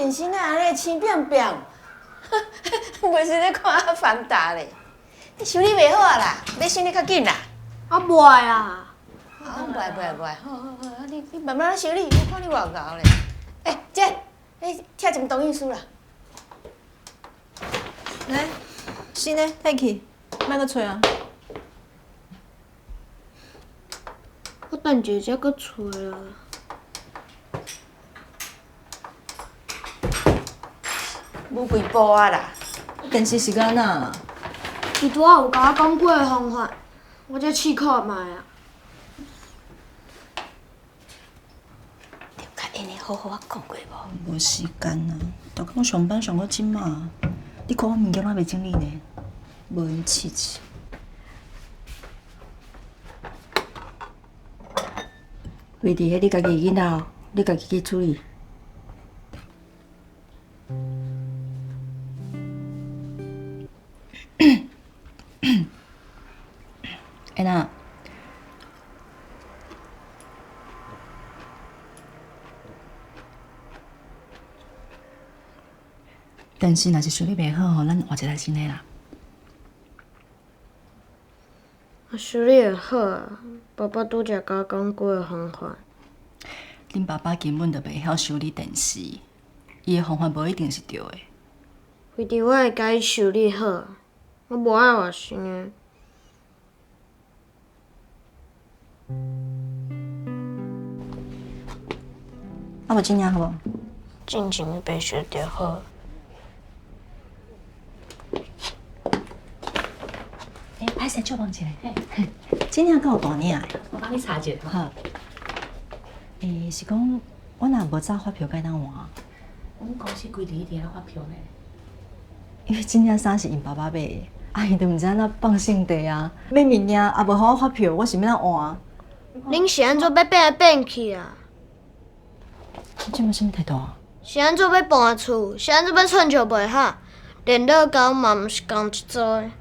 電視哪按呢青變變？袂是咧看阿凡達咧？你修理袂好啊啦，買新的較緊啦。啊，袂啊！啊，袂袂袂，好好好，你你慢慢修理，我看你偌𠢕咧。欸，姐，你拆一份同意書啦。來，新的退去，莫閣揣啊。我等一下才閣揣啦。無幾步啊啦。電視是按怎啦？伊拄仔有共我講幾个方法，我才試看覓啊。你有共𪜶好好仔講過無？無時間啊，逐工上班上到這馬，你看我物件攏未整理呢，無閒試試。位置彼你家己的囡仔哦，你家己去處理。欸那，電視若是修理袂好吼，咱換一台新的啦。若修理會好啊，爸爸拄才共我講幾个方法。恁爸爸根本就袂曉修理電視，伊的方法無一定是對的。非得我會共伊修理好，我無愛換新的。啊，無這領好無？進前白色就好。欸，歹勢借問一下，這領敢有大領的？我幫你查一下。好。欸，是講，我若無早發票，敢會當換？阮公司規定一定愛發票呢。因為這領衫是𪜶爸爸買的，啊，𪜶都毋知按怎放性地啊，買物件也無予我發票，我是欲按怎換？恁是按怎欲變來變去啊？你這馬啥物態度啊？是按怎欲搬厝？是按怎欲寸石袂合？連樂高嘛毋是仝一組的。